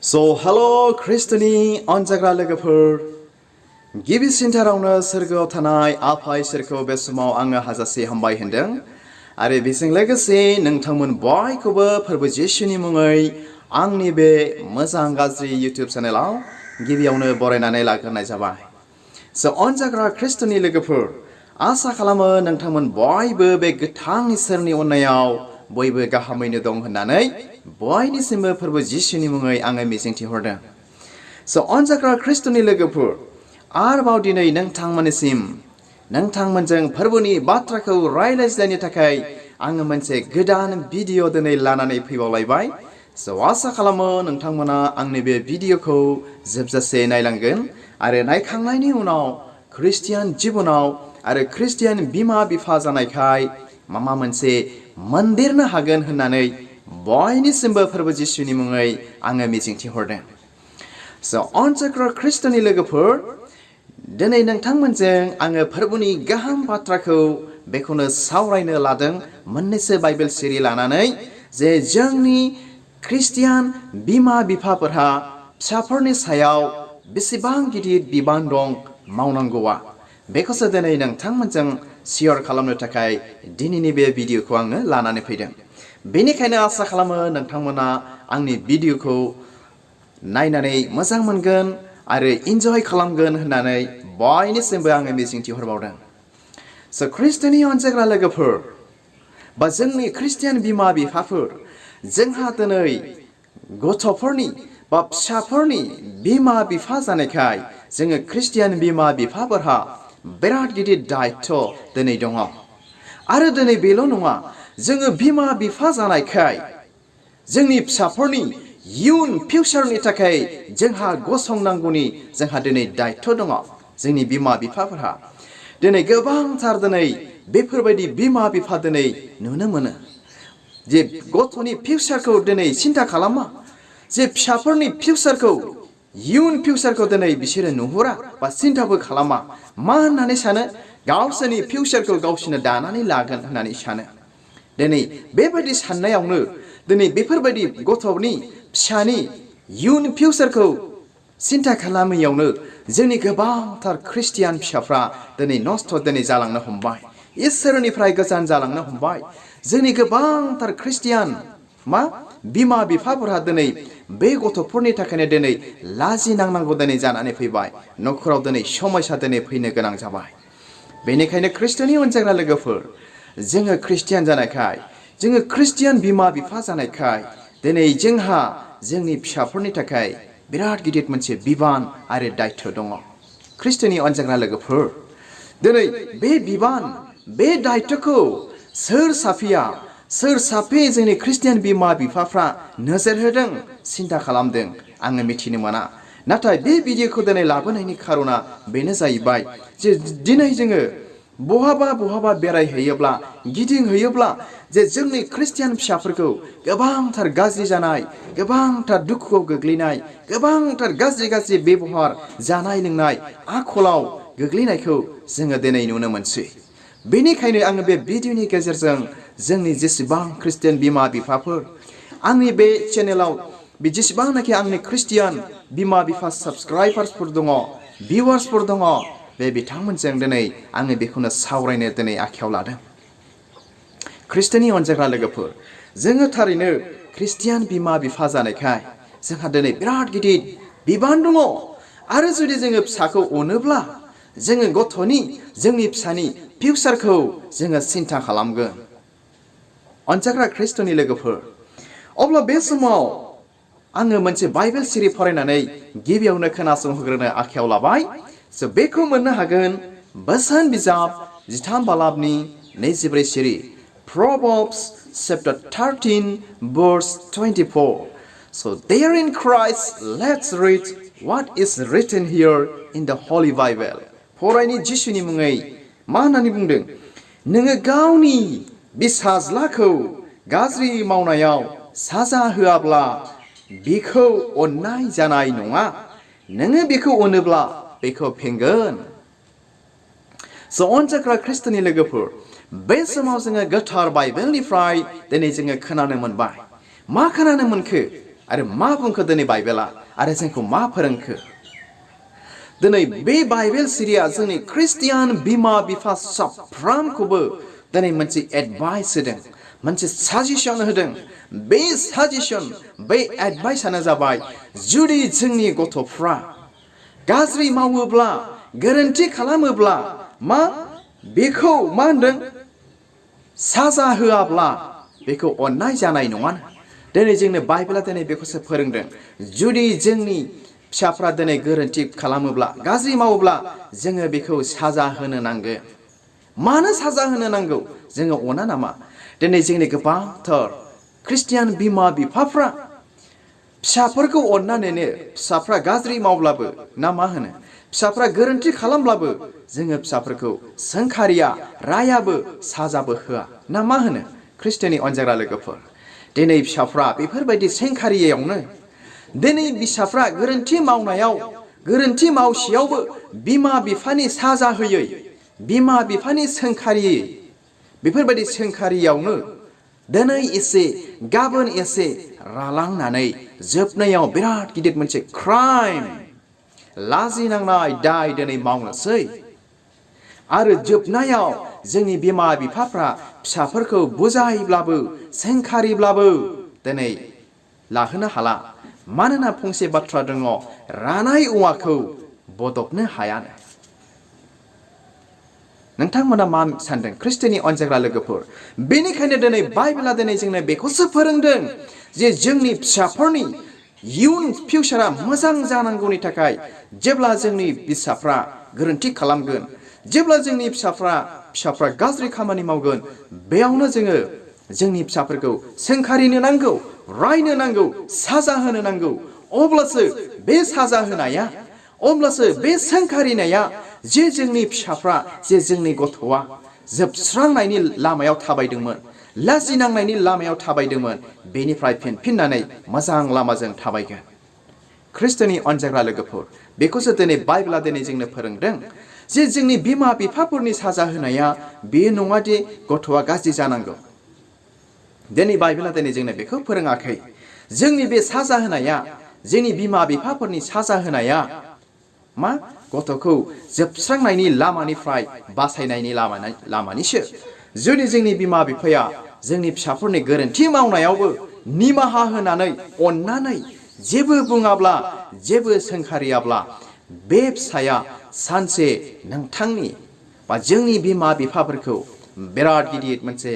Hello Christini अनजाग्रा लोगोफोर गिबि सिन्थारावनो सोरगोआव थानाय आफा इसोरखौ बे समाव आङो हाजासे हामबाय होनदों आरो बेजों लोगोसे नोंथांमोन बयखौबो फोरबो जिसुनि मुङै आंनि बे मोजां गाज्रि YouTube चेनेलाव गिबियावनो बरायनानै लाग्रोनाय जाबाय। अनजाग्रा ख्रिस्टनि लोगोफोर आसा खालामो नोंथांमोन बयबो बे गोथां इसोरनि अननायाव बयबो गाहामैनो दं होननानै बयनिसिमबो फोरबो जिसुनि मुङै आङो मिजिंथिहरदों। अनजाग्रा ख्रिस्टनि लोगोफोर आरोबाव दिनै नोंथांमोनजों फोरबोनि बाथ्राखौ रायज्लायनो थाखाय आङो मोनसे गोदान भिडिअ दिनै लानानै फैबावलायबाय। आसा खालामो नोंथांमोना आंनि बे भिडिअखौ जोबजासे नायलांगोन आरो नायखांनायनि उनाव ख्रिस्टियान जिबनाव आरो ख्रिस्टियान बिमा बिफा जानायखाय माबा मोनसे मोनदेरनो हागोन होननानै बयनिसिमबो फोरबो जिसुनि मुङै आङो मिजिंथिहरदों। अनजाग्रा ख्रिस्टनि लोगोफोर दिनै नोंथांमोनजों आङो फोरबोनि गाहाम बाथ्राखौ बेखौनो सावरायनो लादों मोननैसो बाइबेल सिरि लानानै जे जोंनि ख्रिस्टियान बिमा बिफाफोरहा फिसाफोरनि सायाव बेसेबां गिदिर बिबान दं मावनांगौआ बेखौसो दिनै नोंथांमोनजों शेयार खालामनो थाखाय दिनैनि बे भिडिअखौ आङो लानानै फैदों। बेनिखायनो आसा खालामो नोंथांमोना आंनि भिडिअखौ नायनानै मोजां मोनगोन आरो इन्जय खालामगोन होननानै बयनिसिमबो आङो मिजिंथिहरबावदों। ख्रिस्टनि अनजाग्रा लोगोफोर बा जोंनि ख्रिस्टियान बिमा बिफाफोर जोंहा दिनै गथ'फोरनि बा फिसाफोरनि बिमा बिफा जानायखाय जोङो ख्रिस्टियान बिमा बिफाफोरहा बिराद गिदिर दायित्व दिनै दङ आरो दिनै बेल' नङा जोङो बिमा बिफा जानायखाय जोंनि फिसाफोरनि इयुन फिउचारनि थाखाय जोंहा गसंनांगौनि जोंहा दिनै दायित्व दङ। जोंनि बिमा बिफाफोरहा दिनै गोबांथार दिनै बेफोरबायदि बिमा बिफा दिनै नुनो मोनो जे गथ'नि फिउचारखौ दिनै सिन्था खालामा, जे फिसाफोरनि फिउचारखौ इयुन फिउचारखौ दिनै बिसोरो नुहुरा बा सिन्थाबो खालामा। मा होननानै सानो गावसोरनि फिउचारखौ गावसोरनो दानानै लागोन होननानै सानो। दिनै बेबायदि साननायावनो दिनै बेफोरबायदि गथ'नि फिसानि इयुन फिउचारखौ सिन्था खालामैयावनो जोंनि गोबांथार ख्रिस्टियान फिसाफ्रा दिनै नस्थ' दिनै जालांनो हमबाय, इसोरनिफ्राय गोजान जालांनो हमबाय। जोंनि गोबांथार ख्रिस्टियान बिमा बिफाफोरहा दिनै बे गथ'फोरनि थाखायनो दिनै लाजिनांनांगौ दिनै जानानै फैबाय, न'खराव दिनै समयसा दिनै फैनो गोनां जाबाय। बेनिखायनो ख्रिस्टनि अनजाग्रा लोगोफोर जोङो ख्रिस्टियान जानायखाय जोङो ख्रिस्टियान बिमा बिफा जानायखाय दिनै जोंहा जोंनि फिसाफोरनि थाखाय बिराद गिदिर मोनसे बिबान आरो दायित्व दङ। ख्रिस्टनि अनजाग्रा लोगोफोर दिनै बे बिबान बे दायित्वखौ सोर साफे जोंनि ख्रिस्टियान बिमा बिफाफ्रा नोजोर होदों सिन्था खालामदों आङो मिथिनो मोना। नाथाय बे भिडिअखौ दिनै लाबोनायनि खारना बेनो जाहैबाय जे दिनै जोङो बहाबा बेरायहैयोब्ला गिदिंहैयोब्ला जे जोंनि ख्रिस्टियान फिसाफोरखौ गोबांथार गाज्रि जानाय, गोबांथार दुखुआव गोग्लैनाय, गोबांथार गाज्रि बेबहार जानाय लोंनाय आखलाव गोग्लैनायखौ जोङो दिनै नुनो मोनसै। बेनिखायनो आङो बे भिडिअनि गेजेरजों जोंनि जेसेबां ख्रिस्टियान बिमा बिफाफोर आंनि बे चेनेलाव जेसेबांनाखि आंनि ख्रिस्टियान बिमा बिफा साबस्क्राइबार्सफोर दङ, भिउवार्सफोर दङ, बे बिथांमोनजों दिनै आङो बेखौनो सावरायनो दिनै आखायाव लादों। ख्रिस्टनि अनजाग्रा लोगोफोर जोङो थारैनो ख्रिस्टियान बिमा बिफा जानायखाय जोंहा दिनै बिराद गिदिर बिबान दङ आरो जुदि जोङो फिसाखौ अनोब्ला जोङो जोंनि फिसानि फिउचारखौ जोङो सिन्था खालामगोन। अनजाग्रा ख्रिस्टनि लोगोफोर अब्ला बे समाव आङो मोनसे बाइबेल सिरि फरायनानै गिबियावनो खोनासंहोग्रोनो आखायाव लाबाय। बेखौ मोननो हागोन बोसोन बिजाब 13 बालाबनि 24 सिरि Proverbs chapter 13 verse 24. There in Christ let's read what is written here in the Holy Bible. फरायनि जिसुनि मुङै मा होननानै बुंदों? नोङो गावनि फिसाज्लाखौ गाज्रि मावनायाव साजा होआब्ला बिखौ अननाय जानाय नङा, नोङो बिखौ अनोब्ला बेखौ फेंगोन। अनजाग्रा ख्रिस्टनि लोगोफोर बे समाव जोङो गोथार बाइबेलनिफ्राय दिनै जोङो खोनानो मोनबाय। मा खोनानो मोनखो? आरो मा बुंखो दिनै बाइबेला आरो जोंखौ मा फोरोंखो दिनै बे बाइबेल सिरिया जोंनि ख्रिस्टियान बिमा बिफा साफ्रोमखौबो दिनै मोनसे एडभाइस होदों मोनसे साजेसन होदों बे साजेसन बे एडभाइसआनो जाबाय जुदि जोंनि गथ'फ्रा गाज्रि मावोब्ला गोरोन्थि खालामोब्ला मा बेखौ मा होनदों साजा होआब्ला बेखौ अननाय जानाय नङा दिनै जोंनो बाइबेला दिनै बेखौसो फोरोंदों जुदि जोंनि फिसाफ्रा दिनै गोरोन्थि खालामोब्ला गाज्रि मावोब्ला जोङो बेखौ साजा होनो नांगोन मानो साजा होनो नांगौ जोङो अना नामा दिनै जोंनि गोबांथार ख्रिस्टियान बिमा बिफाफ्रा फिसाफोरखौ अननानैनो फिसाफ्रा गाज्रि मावब्लाबो ना मा होनो फिसाफ्रा गोरोन्थि खालामब्लाबो जोङो फिसाफोरखौ सोंखारिया रायाबो साजाबो होआ ना मा होनो ख्रिस्टियाननि अनजाग्रा लोगोफोर दिनै फिसाफ्रा बेफोरबायदि सोंखारियावनो दिनै फिसाफ्रा गोरोन्थि मावनायाव गोरोन्थि मावसेयावबो बिमा बिफानि साजा होयै बिमा बिफानि सोंखारियै बेफोरबायदि सोंखारियावनो दिनै एसे गाबोन एसे रालांनानै जोबनायाव बिराद गिदिर मोनसे क्राइम लाजिनांनाय दाय दिनै मावनोसै आरो जोबनायाव जोंनि बिमा बिफाफ्रा फिसाफोरखौ बुजायब्लाबो सोंखारिब्लाबो दिनै लाहोनो हाला मानोना फंसे बाथ्रा दङ रानाय औवाखौ बदबनो हायानो नोंथांमोना मा सानदों ख्रिस्टियाननि अनजाग्रा लोगोफोर बेनिखायनो दिनै बाइबेला दिनै जोंनो बेखौसो फोरोंदों जे जोंनि फिसाफोरनि इयुन फिउचारा मोजां जानांगौनि थाखाय जेब्ला जोंनि फिसाफ्रा गोरोन्थि खालामगोन जेब्ला जोंनि फिसाफ्रा गाज्रि खामानि मावगोन बेयावनो जोङो जोंनि फिसाफोरखौ सोंखारिनो नांगौ रायनो नांगौ साजा होनो नांगौ अब्लासो बे साजा होनाया अब्लासो बे सोंखारिनाया जे जोंनि फिसाफ्रा जे जोंनि गथ'आ जोबस्रांनायनि लामायाव थाबायदोंमोन लाजिनांनायनि लामायाव थाबायदोंमोन बेनिफ्राय फिननानै मोजां लामाजों थाबायगोन ख्रिस्टियाननि अनजाग्रा लोगोफोर बेखौसो दिनै बाइबेला दिनै जोंनो फोरोंदों जे जोंनि बिमा बिफाफोरनि साजा होनाया बे नङा दि गथ'आ गाज्रि जानांगौ दिनै बाइबेला दिनै जोंनो बेखौ फोरोङाखै जोंनि बे साजा होनाया जोंनि बिमा बिफाफोरनि साजा होनाया मा गथ'खौ जोबस्रांनायनि लामानिफ्राय बासायनायनि लामानिसो जुदि जोंनि बिमा बिफाया जोंनि फिसाफोरनि गोरोन्थि मावनायावबो निमाहा होनानै अननानै जेबो बुङाब्ला जेबो सोंखारियाब्ला बे फिसाया सानसे नोंथांनि बा जोंनि बिमा बिफाफोरखौ बिराद गिदिर मोनसे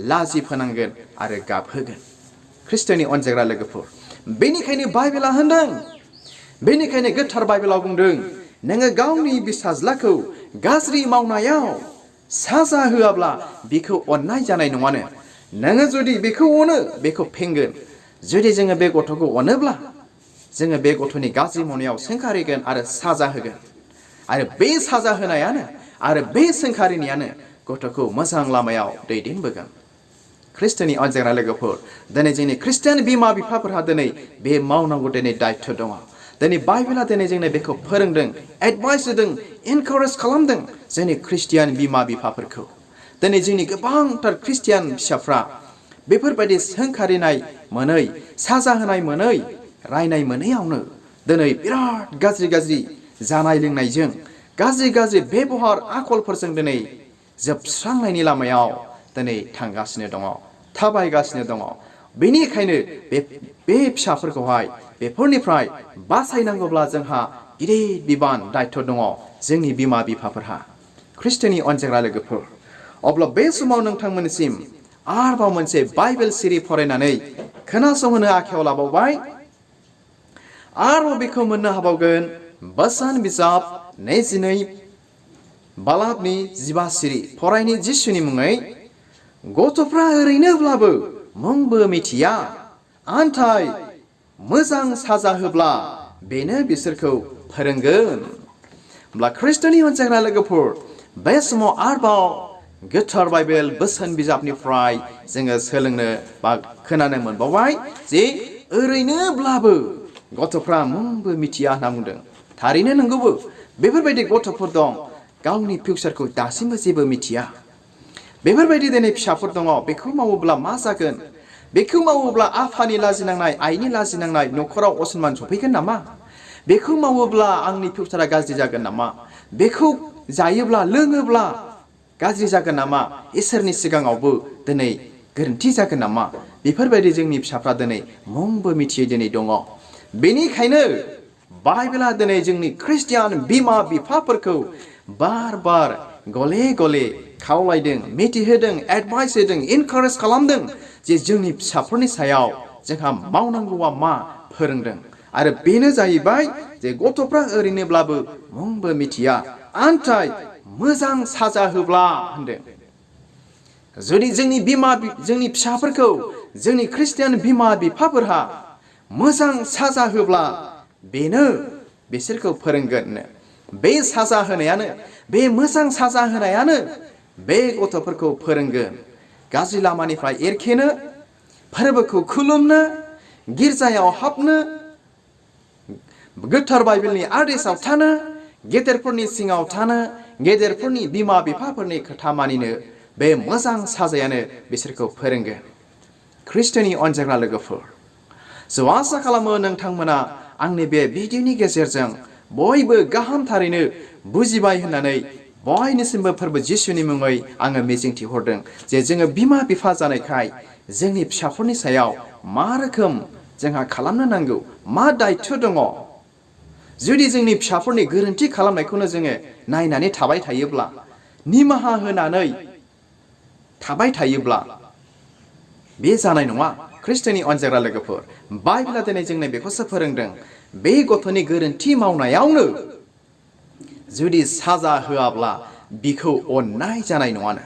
लाजि फोनांगोन आरो गाबहोगोन ख्रिस्टियाननि अनजाग्रा लोगोफोर बेनिखायनो बाइबेला होनदों बेनिखायनो गोथार बाइबेलाव बुंदों नोङो गावनि फिसाज्लाखौ गाज्रि मावनायाव साजा होआब्ला बेखौ अननाय जानाय नङानो नोङो जुदि बेखौ अनो बेखौ फेंगोन जुदि जोङो बे गथ'खौ अनोब्ला जोङो बे गथ'नि गाज्रि मावनायाव सोंखारिगोन आरो साजा होगोन आरो बे साजा होनायानो आरो बे सोंखारिनायानो गथ'खौ मोजां लामायाव दैदेनबोगोन ख्रिस्टियाननि अनजाग्रा लोगोफोर दिनै जोंनि ख्रिस्टियान बिमा बिफाफोरहा दिनै बे मावनांगौ दिनै दायित्व दङ दिनै बाइबेला दिनै जोंनो बेखौ फोरोंदों एडभाइस होदों इनकारेज खालामदों जोंनि ख्रिस्टियान बिमा बिफाफोरखौ दिनै जोंनि गोबांथार ख्रिस्टियान फिसाफ्रा बेफोरबायदि सोंखारिनाय मोनै साजा होनाय मोनै रायनाय मोनैयावनो दिनै बिराद गाज्रि जानाय लोंनायजों गाज्रि बेबहार आखलफोरजों दिनै जोबस्रांनायनि लामायाव दिनै थांगासिनो दङ थाबायगासिनो दङ बेनिखायनो बे फिसाफोरखौहाय बेफोरनिफ्राय बासायनांगौब्ला जोंहा गिदिर बिबान दायित्व दङ जोंनि बिमा बिफाफोरहा ख्रिस्टियाननि अनजाग्रा लोगोफोर अब्ला बे समाव नोंथांमोननिसिम आरोबाव मोनसे बाइबेल सिरि फरायनानै खोनासंहोनो आखायाव लाबावबाय आरोबाव बेखौ मोननो हाबावगोन बोसोन बिजाब 22 बालाबनि 15 सिरि फरायनि जिसुनि मुङै गथ'फ्रा ओरैनोब्लाबो मुंबो मिथिया आन्थाय मोजां साजा होब्ला बेनो बिसोरखौ फोरोंगोन अब्ला ख्रिस्टियाननि अनजाग्रा लोगोफोर बे समाव आरोबाव गोथार बाइबेल बोसोन बिजाबनिफ्राय जोङो सोलोंनो बा खोनानो मोनबावबाय जे ओरैनोब्लाबो गथ'फ्रा मुंबो मिथिया होनना बुंदों थारैनो नंगौबो बेफोरबायदि गथ'फोर दं गावनि फिउचारखौ दासिमबो जेबो मिथिया बेफोरबायदि दिनै फिसाफोर दङ बेखौ मावोब्ला मा जागोन बेखौ मावोब्ला आफानि लाजिनांनाय आइनि लाजिनांनाय न'खराव असनमान सफैगोन नामा बेखौ मावोब्ला आंनि फिउचारा गाज्रि जागोन नामा बेखौ जायोब्ला लोङोब्ला गाज्रि जागोन नामा इसोरनि सिगाङावबो दिनै गोरोन्थि जागोन नामा बेफोरबायदि जोंनि फिसाफ्रा दिनै मुंबो मिथियै दिनै दङ बेनिखायनो बाइबेला दिनै जोंनि ख्रिस्टियान बिमा बिफाफोरखौ बार बार गले गले खावलायदों मिथिहोदों एडभाइस होदों इनकारेज खालामदों जे जोंनि फिसाफोरनि सायाव जोंहा मावनांगौआ मा फोरोंदों आरो बेनो जाहैबाय जे गथ'फ्रा ओरैनोब्लाबो मुंबो मिथिया आन्थाय मोजां साजा होब्ला होनदों जुदि जोंनि फिसाफोरखौ जोंनि ख्रिस्टियान बिमा बिफाफोरहा मोजां साजा होब्ला बेनो बिसोरखौ फोरोंगोन बे साजा होनायानो बे मोजां साजा होनायानो बे गथ'फोरखौ फोरोंगोन गाज्रि लामानिफ्राय एरखेनो फोरबोखौ खुलुमनो गिर्जायाव हाबनो गोथार बाइबेलनि आदेशाव थानो गेदेरफोरनि सिङाव थानो गेदेरफोरनि बिमा बिफाफोरनि खोथा मानिनो बे मोजां साजायानो बिसोरखौ फोरोंगोन ख्रिस्ट'नि अनजाग्रा लोगोफोर स' आसा खालामो नोंथांमोना आंनि बे भिडिअनि गेजेरजों बयबो गाहामथारैनो बुजिबाय होननानै बयनिसिमबो फोरबो जिसुनि मुङै आङो मिजिंथिहरदों जे जोङो बिमा बिफा जानायखाय जोंनि फिसाफोरनि सायाव मा रोखोम जोंहा खालामनो नांगौ मा दायित्व दङ जुदि जोंनि फिसाफोरनि गोरोन्थि खालामनायखौनो जोङो नायनानै थाबाय थायोब्ला निमाहा होनानै थाबाय थायोब्ला बे जानाय नङा ख्रिस्ट'नि अनजाग्रा लोगोफोर बाइबेला दिनै जोंनो बेखौसो फोरोंदों बे गथ'नि गोरोन्थि मावनायावनो जुदि साजा होआब्ला बिखौ अननाय जानाय नङानो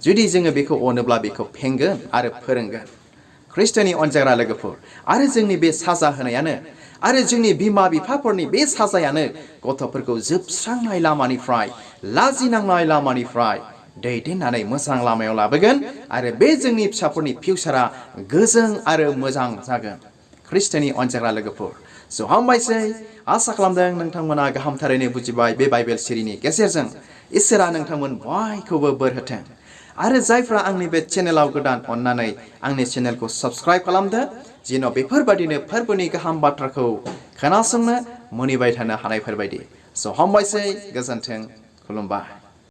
जुदि जोङो बेखौ अनोब्ला बेखौ फेंगोन आरो फोरोंगोन ख्रिस्ट'नि अनजाग्रा लोगोफोर आरो जोंनि बे साजा होनायानो आरो जोंनि बिमा बिफाफोरनि बे साजायानो गथ'फोरखौ जोबस्रांनाय लामानिफ्राय लाजिनांनाय लामानिफ्राय दैदेननानै मोजां लामायाव लाबोगोन आरो बे जोंनि फिसाफोरनि फिउचारा गोजों आरो मोजां जागोन ख्रिस्ट'नि अनजाग्रा लोगोफोर स' हामबायसै आसा खालामदों नोंथांमोना गाहामथारैनो बुजिबाय बे बाइबेल सिरिनि गेजेरजों इसोरा नोंथांमोन बयखौबो बोर होथों आरो जायफ्रा आंनि बे चेनेलाव गोदान अननानै आंनि चेनेलखौ साबस्क्राइब खालामदो जेन' बेफोरबायदिनो फोरबोनि गाहाम बाथ्राखौ खोनासंनो मोनिबाय थानो हानायफोरबायदि स' हामबायसै गोजोन्थों खुलुमबाय